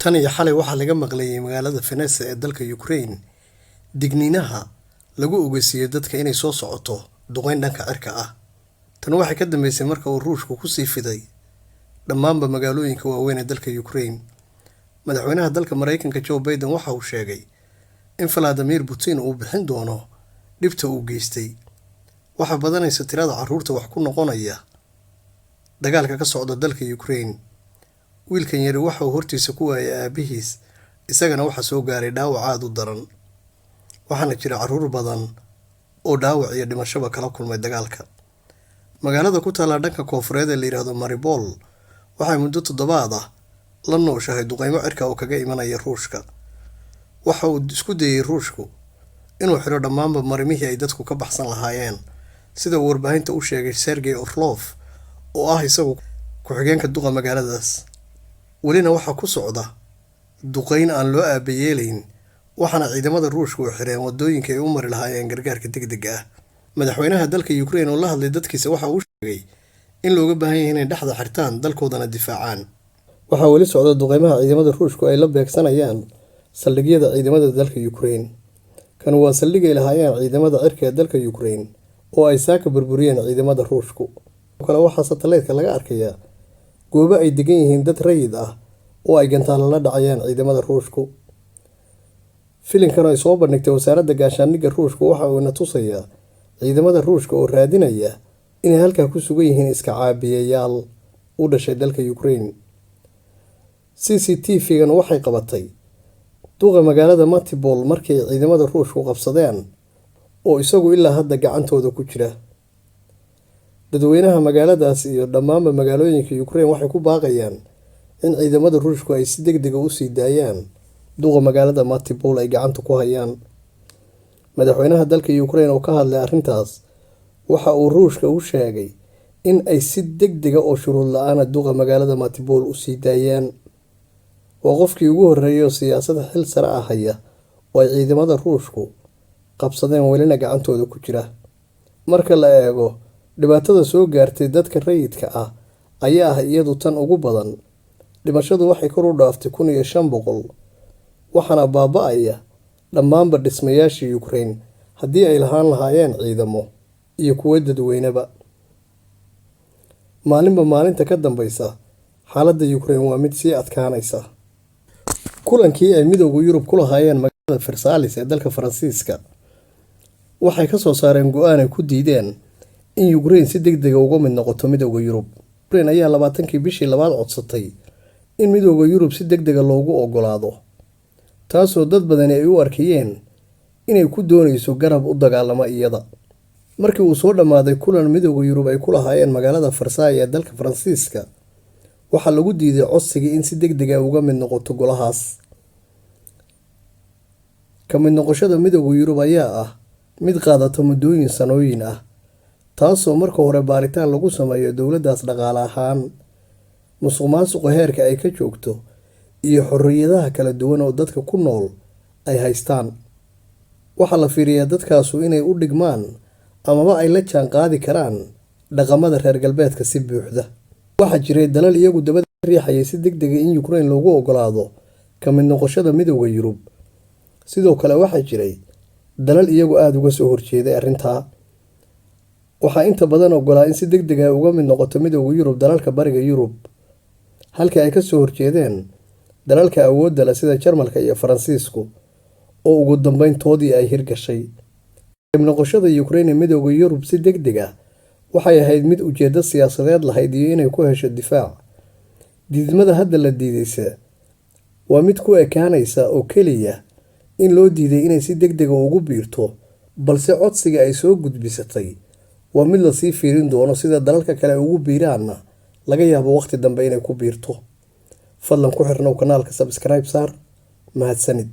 Tan iyo xalay waxaa laga maqlayay magaalada Vinnytsia ee dalka Ukraine digniinaha lagu ogeysiiyo dadka inay soo socoto duqeyn dhanka cirka ah. Tan waxay ka dambeysay marka uu Ruushku ku sii fiday dhammaanba magaalooyinka waaweyn ee dalka Ukraine. Madaxweynaha dalka Mareykanka Joe Biden waxa uu sheegay in Vladimir Putin uu bixin doono dhibta uu geystay. Waxaa badanaysa tirada carruurta wax ku noqonaya dagaalka ka socda dalka Ukraine. Wiilkan yari waxa uu hortiisa ku waayay aabihiis, isagana waxaa soo gaaray dhaawac aad u daran. Waxaana jira carruur badan oo dhaawac iyo dhimashaba kala kulmay dagaalka. Magaalada ku taalla dhanka koonfureed ee la yiraahdo Mariupol waxay muddo toddobaad ah la nooshahay duqeymo cirka oo kaga imanaya Ruushka. Waxa uu isku dayay Ruushku inuu xiro dhammaanba marimihii ay dadku ka baxsan lahaayeen, sida uu warbaahinta u sheegay Sergey Orlov oo ah isagu ku-xigeenka duqa magaaladaas. Welina waxaa ku socda duqeyn aan loo aabayeelayn, waxaana ciidamada Ruushku u xireen wadooyinka ay u mari lahaayeen gargaarka degdega ah. Madaxweynaha dalka Ukraine oo la hadlay dadkiisa waxa uu sheegay in looga baahan yahay inay dhexda xirtaan dalkoodana difaacaan. Waxaa weli socda duqeymaha ciidamada Ruushku ay la beegsanayaan saldhigyada ciidamada dalka Ukraine. Kan waa saldhig ay lahaayeen ciidamada cirka ee dalka Ukraine oo ay saaka burburiyeen ciidamada Ruushku. Kale waxaa satellite-ka laga arkayaa goobo ay degan yihiin dad rayid ah oo ay gantaalo la dhacayaan ciidamada Ruushku. Filimkan ay soo bandhigtay wasaaradda gaashaandhigga Ruushku waxa uu na tusayaa ciidamada Ruushka oo raadinaya inay halkaa ku sugan yihiin iska caabiyayaal u dhashay dalka Ukraine. CCTV-gan waxay qabatay duqa magaalada Mariupol markii ay ciidamada Ruushku qabsadeen oo isagu ilaa hadda gacantooda ku jira. Dadweynaha magaaladaas iyo dhammaanba magaalooyinka Ukraine waxay ku baaqayaan in ciidamada Ruushku ay si degdeg ah u sii daayaan duqa magaalada Mariupol ay gacanta ku hayaan. Madaxweynaha dalka Ukraine oo ka hadlay arrintaas waxa uu Ruushka u sheegay in ay si degdeg ah oo shuruud la'aan ah duqa magaalada Mariupol u sii daayaan. Waa qofkii ugu horreeyay oo siyaasad xil sare ah haya oo ay ciidamada Ruushku qabsadeen welina gacantooda ku jira. Marka la eego dhibaatada soo gaartay dadka rayidka ah ayaa ah iyadu tan ugu badan. Dhimashadu waxay kor u dhaaftay 1500, waxaana baaba'aya dhammaanba dhismayaashii Ukraine haddii ay lahaan lahaayeen ciidamo iyo kuwo dadweyneba. Maalinba maalinta ka dambeysa xaaladda Ukraine waa mid sii adkaanaysa. Kulankii ay Midowga Yurub ku lahaayeen magaalada Versailles ee dalka Faransiiska waxay ka soo saareen go'aan ay ku diideen in Ukraine si degdeg ah uga mid noqoto Midowga Yurub. Ukraine ayaa 20kii bishii labaad codsatay in Midowga Yurub si degdeg ah loogu oggolaado, taasoo dad badani ay u arkayeen inay ku doonayso garab u dagaalama iyada. Markii uu soo dhammaaday kulan Midowga Yurub ay ku lahaayeen magaalada Versailles ee dalka Faransiiska, waxaa lagu diiday codsigii in si degdeg ah uga mid noqoto golahaas. Ka mid noqoshada Midowga Yurub ayaa ah mid qaadata muddooyin sanooyin ah, taasoo marka hore baaritaan lagu sameeyo dowladdaas dhaqaale ahaan, musuqmaasuqa heerka ay ka joogto, iyo xorriyadaha kala duwan oo dadka ku nool ay haystaan. Waxaa la fiiriyaa dadkaasu inay u dhigmaan amaba ay la jaan qaadi karaan dhaqamada reer galbeedka si buuxda. Waxaa jiray dalal iyagu dabada riixayay si degdeg ah in Ukraine loogu oggolaado ka mid noqoshada Midowga Yurub. Sidoo kale waxaa jiray dalal iyagu aad uga soo horjeeday arrintaa. Waxaa inta badan oggolaa in si degdeg ah uga mid noqoto Midowga Yurub dalalka Bariga Yurub, halka ay ka soo horjeedeen dalalka awoodda leh sida Jarmalka iyo Faransiisku oo ugu dambeyntoodii ay hirgashay. Ka qayb noqoshada Ukraine ee Midowga Yurub si degdeg ah waxay ahayd mid ujeedo siyaasadeed lahayd iyo inay ku hesho difaac. Diidmada hadda la diidaysa waa mid ku ekaanaysa oo keliya in loo diiday inay si degdeg ah ugu biirto, balse codsiga ay soo gudbisatay waa mid la sii fiirin doono sida dalalka kale ugu biiraanna laga yaabo waqti dambe inay ku biirto. Fadlan ku xirnow kanaalka, subscribe saar. Mahadsanid.